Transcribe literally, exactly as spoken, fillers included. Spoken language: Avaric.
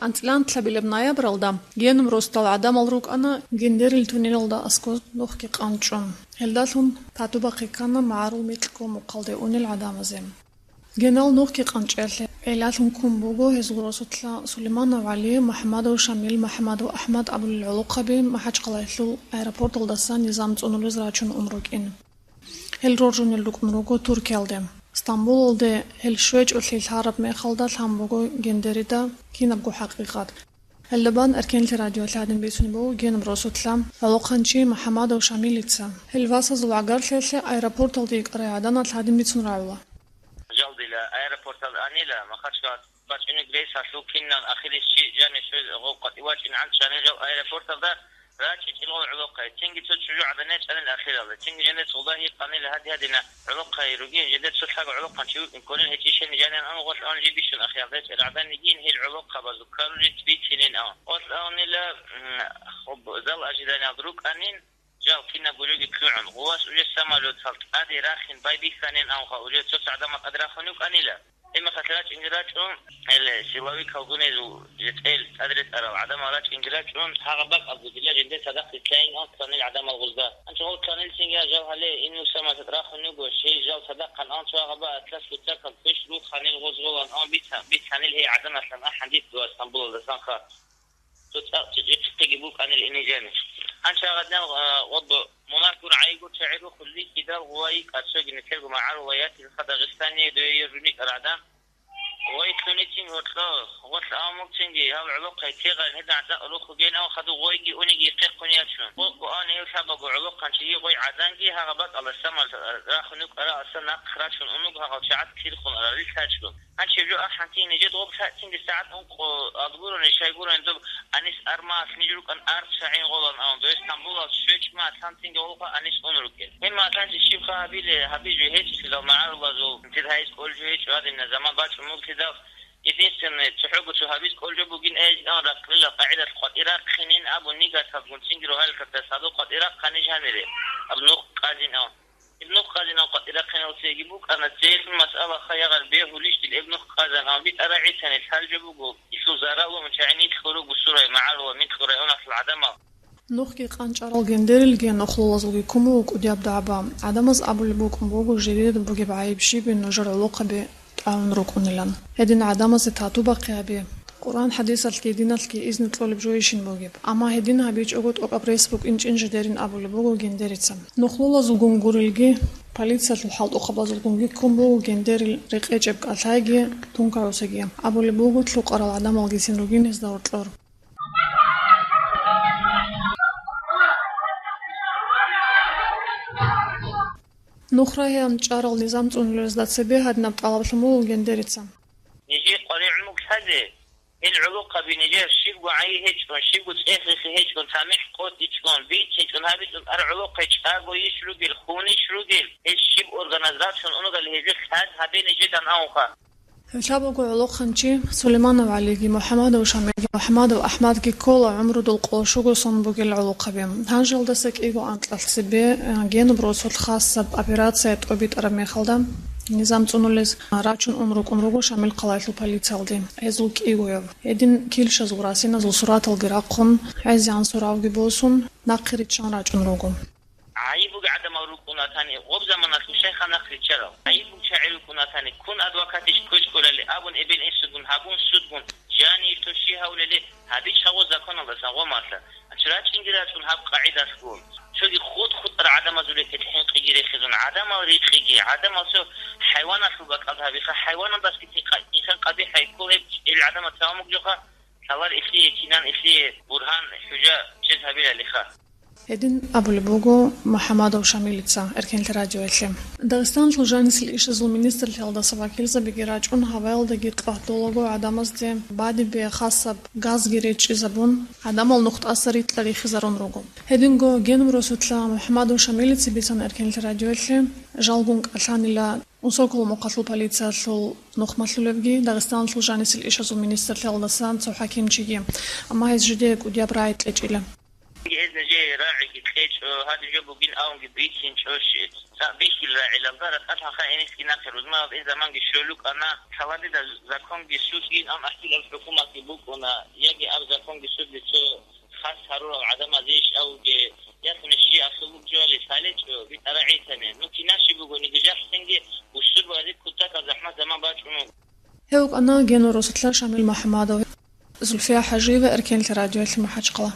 АнцӀила анлъабилеб ноябралда Генум росдал гӀадамал рукӀана Гендерил туннелалда аскӀоб нухги къанчӀун. Гьелдалъун татубахъе ккана магӀарул микьго мухъалде унел гӀадамазе. Генал нухги къанчӀиялъе гӀелалъун ккун буго гьезул росулъа Сулейманов ГӀали, МухӀамадов Шамил, МухӀамадов АхӀмад абулел гӀолохъаби МахӀачхъалаялъул аэропорталдаса низам цӀунулез рачун ун рукӀин. Гьел роржунел рукӀун руго Туркиялде. Стамбулалде гьел щвечӀолъи лъараб мехалда лъан буго Гендерида кинабго хӀакъикъат. Гьелда бан Эркенлъи радиолъ гьадин бицунеб буго Генум росулъа гӀолохъанчи МухӀамадов Шамилица. Гьел васазул гӀагарлъиялъе аэропорталде йикӀарай гӀаданалъ гьадин бицун рагӀула. Жал дила аэропорталда анила, Махачкала бачӀунеб рейсалъул кинан ахирис чи жанив щвез гъов къватӀив вачӀин гӀанчӀани жал аэропорталда рачӀичӀел гъол гӀолохъай. Цинги цо чӀужугӀадан ячӀанил ахиралда. Цинги жинда цӀулда гьикъанила гьади-гьадина гӀолохъай ругин, жинда цо лъаго гӀолохъанчи вукӀин кколин гьечӀищани жанин ан гъолъ ан жибищун ахиралда гьечӀел гӀадан йигин гьел гӀолохъабазул ккарулел бицинин ан. Гъолъ анила, м, хоб-, зал ожиданиялда рукӀанин, жал кинабго жоги лъугӀун. Гъувас уже самолетал тӀаде рахин байбихьанин анха, уже цо гӀадамал тӀад рахун рукӀанила. Гьебмехалъ рачӀинги рачӀун, гьел силовикал гунезул житӀел тӀад ретӀарал гӀадамал рачӀинги рачӀун, гьагъаб бакӀалде дила жинде цадахъ рилълъайин ан кканил гӀадамал гъузда. Анча гъол кканилцинги жал гьале ин нусамазда рахун руго, щей жал цадахъан ан цо гьагъаба атлас гуцакаб квеш рухъанил гъоз гъолан ан бица-, бицанил гьей гӀаданалъан ахӀан дица дуа Стамбулалдасанха. Цо цӀакъ чӀичӀихъиги букӀанил инижани. Гьанча гъаднан, а, ва б-, мунагьгун гӀайгу чагӀи рухулли кидал гъувайи кӀарчоги нилъерго магӀарулаятил ха Дагъистание дуе йоржуни кӀарадан. Гъой лъуницин гьоркьо, гъолъ амукцинги гьал гӀолохъай тегъан гьедан цӀакъ рухуген ав хаду гъойги униги ихъехъун ячун. Къо-, къо ан гьев лъабаго гӀолохъанчи гъой гӀаданги гьагъа бакӀалда самал рахунуг кӀара аса нахъ рачун унуг гьагъал чагӀат кирхун арали лъачӀун. Гьанчеб жо ахӀанти нижед гъоб лъацинги сагӀат ункъо алгурони шайгурони доб анис армалъ ниж рукӀан арц шагӀин гъолан авун, дой Стамбулалъ щвечӀма лъанцинги гъолха анис ун рукӀин. Гьеб малъанчи щибха гьабиле, гьабижу гьечӀлъидал магӀарулазул, нилъер гьайс кӀолжу гьечӀо гьадинна заман бачӀун муглъидал, единственное, цохӀого цо гьабиз кӀолжо бугин эйзган рахълила къагӀидалъ къватӀирахъинин абун нигаталгун цинги рогьалилъадас гьадул къватӀирахъани жанире, аб нух къазин ав. Ибну Хазинан къватӀирахъиналъеги букӀана, цеялъул масъала хаягъар бегьулищ дил Ибну Хазан, амма битӀарагӀицани лъалжа буго, ишул зарал ва мучагӀинил хьуру гусурай магӀарул ва микьу районалъул гӀадамал. Нухги къанчӀарал Гендерилги нухлулазулги куму вукӀудияб дагӀба. ГӀадамаз абулеб букӀун буго, жидеда бугеб гӀайиб щибин нужер гӀолохъаби тӀагӀун рукӀунилан. Гьедин гӀадамазе тату бахъи гьабе. Къуръан-хӀадисалъги диналъги изну кьолеб жойищин бугеб. Амма гьедин гьабичӀого тӀокӀаб рес букӀинчӀин жидерин абулеб буго Гендерица. Нухлулазулгун гурелги, полициялъул хӀалтӀухъабазулгунги ккун буго Гендерил рекъечӀеб кӀалъайги тункагӀусаги. Абулеб буго, лъукъарал гӀадамалгицин ругин гьезда гьоркьор. Нухрагьан чӀарал низам цӀунулезда цебе гьадинаб тӀалаблъун буго Гендерица. Нижер къваригӀун буго лъазе, гьел гӀолохъаби нижер щибго гӀайи гьечӀун, щибго цӀехихъи гьечӀун, тамихӀ къотӀичӀун, бицинчӀун гьабичӀун, ар гӀолохъай чӀаго йиш ругел, хун йиш ругел, гьел щиб органаз рачун унагал гьезие лъаз гьабе нижедан авха. Гьелъабго гӀолохъанчи Сулейманов ГӀалиги, МухӀамадов Шамилги, МухӀамадов АхӀмадги ккола гӀумрудул къоло щуго сон бугел гӀолохъаби. Гьанжалдаса кӀиго анкьалъ цебе, э, Генуб росулъ хасаб операция тӀобитӀараб мехалда, низам цӀунулез рачун ун рукӀун руго Шамил хъалаялъул полициялде, гьезул кӀигояв. Гьедин килщазул расиназул сураталги рахъун, гӀезегӀан суравги босун, нахъе риччан рачӀун руго. ГӀайиб буго гӀадамал рукӀун ратани, гъоб заманалъ мишайха нахъ риччарал. ГӀайиб буго чагӀи рукӀун ратани, ккун адвокатищ кквечӀолали абун, эбел-инсугун гьабун, судгун, жанив то щи гьавлели, гьабичӀ гьавоз законалдасан гъомалъа. АнцӀ рачӀинги рачӀун гьаб къагӀидалъгун. Цоги хутӀ-хутӀара гӀадамазул рекӀелъ хӀинкъиги рехизун, гӀадамал рикъиги, гӀадамал цо хӀайваналъул бакӀалда гьабиха, хӀайваналдасги тикъа-, инсан къабихӀай ккол гьеб, ил гӀадамал цавамугжоха, лъалар илъие кинан илъие бургьан, хӀужа чез гьабилалиха. Гьедин абулеб буго МухӀамадов Шамилица Эркенлъи радиоялъе. Дагъистаналъул жанисел ишазул министрлъиялдаса вакилзабиги рачӀун, гьаваялдаги тӀлагьдолаго гӀадамазде бадибе хасаб газги речӀчӀизабун, гӀадамал нухтӀаса рикьа рихизарун руго. Гьединго Генум росулъа МухӀамадов Шамилица бицана Эркенлъи радиоялъе, жалгун кӀалъанила Унсокол мухъалъул полициялъул нухмалъулевги, Дагъистаналъул жанисел ишазул министрлъиялдасан цо хӀакимчиги, амма гьез жидее кӀудияб рагӀи кьечӀила. Гьез нижее рагӀиги кьечӀо, гьадин жо бугин абунги бицинчӀо, щи-, цӀакъ бихьил рагӀилалда, ракӀалъанха гьенихъги нахъе рузмаялда заманги щолукӀана, лъаладида законги судгин, ам ахӀилал хӀукуматги букӀуна, яги аб законги судли цо хас гьарурал гӀадамазейищ абуге, ясуни щи асулуб жоали лъалечӀо, битӀара гӀисани. Ну, кинаши бугониги жахӀлъинги, ущербазе кутакаб захӀмат заман бачӀун вуго. Гьев вукӀана Генур Русатлан, Шамил МухӀамадов, Зульфия ХӀажиева, Эркенлъи радиоялъе МахӀачхъала.